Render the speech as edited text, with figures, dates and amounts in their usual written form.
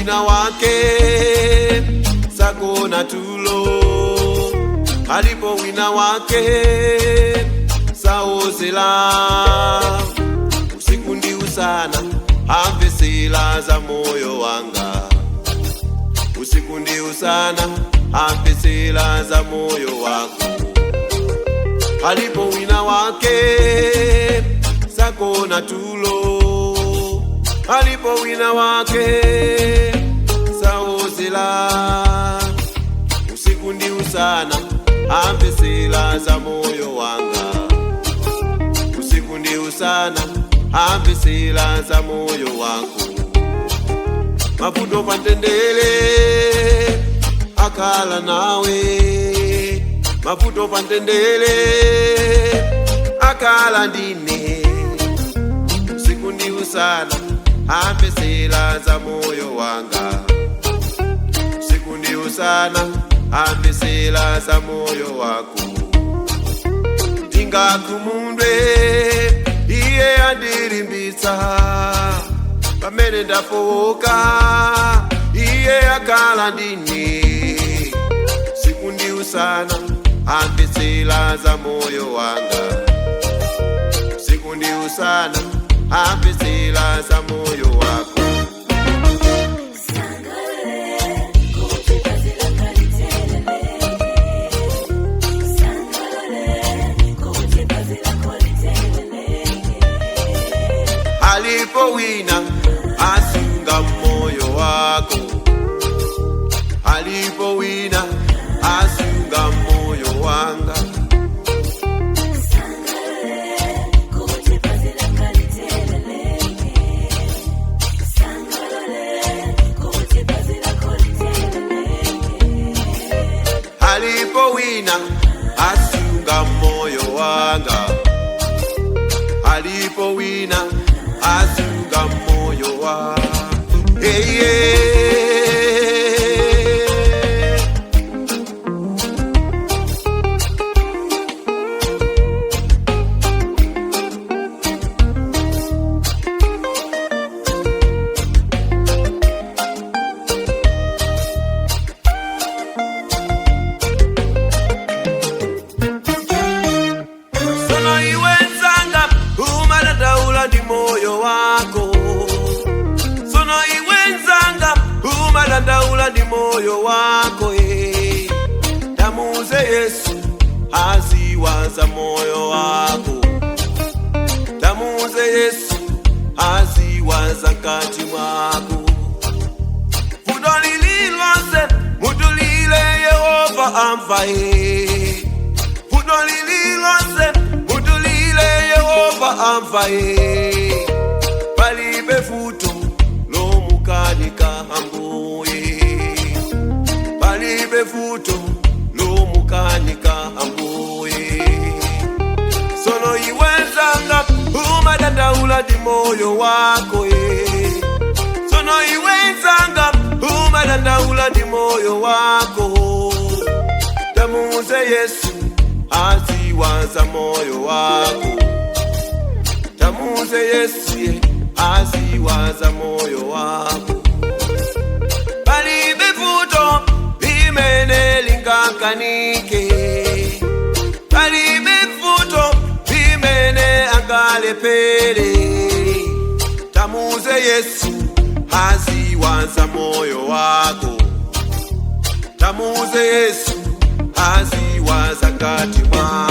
wina wake sakona tulo, alipo wina wake saozela, usiku ndi usana amvesela za moyo wanga, usiku ndi usana amvesela za moyo wako. Alipo wina wake sakona tulo, alipo wina wake saozela, usiku ndi usana amvesela za moyo wanga, usiku ndi usana amvesela za moyo wako. Mavuto pantendele akala nawe, mavuto pantendele akala ndine, usiku ndi usana amvesela za moyo wanga, usiku ndi usana amvesela za moyo wako. Ndingakumundwe iye andilimbitsa, pamene ndafowoka iye akala ndine, usiku ndi usana amvesela za moyo wanga, usiku ndi usana amvesela za moyo wako. Alipo wina asunga moyo wako, alipo wina asunga moyo wanga. Alipo wina asunga moyo wanga, alipo wina asunga moyo wa hey, yeah. Sono iwe nzanga umadadaula ndi moyo wako, sono iwe nzanga umadadaula ndi moyo wako eh. Tamuze Yesu aziwaza moyo wako, tamuze Yesu aziwaza kati mwako. Fudo lililonse mutulile Yehova amva eh. Fudo lililonse mutulile Yehova amva eh. Palibe futo lomukanika ambuye, palibe futo lomukanika ambuye. Sono iwenzanga umadandaula ndi moyo wako eh. Sono iwenzanga umadandaula ndi moyo wako, tamuze Yesu aziwaza moyo wako, tamuze Yesu ye aziwaza moyo wako. Palibe vuto limene lingakanike, palibe vuto limene angalepere, tamuze Yesu aziwaza moyo wako, tamuze Yesu aziwaza kati mwako.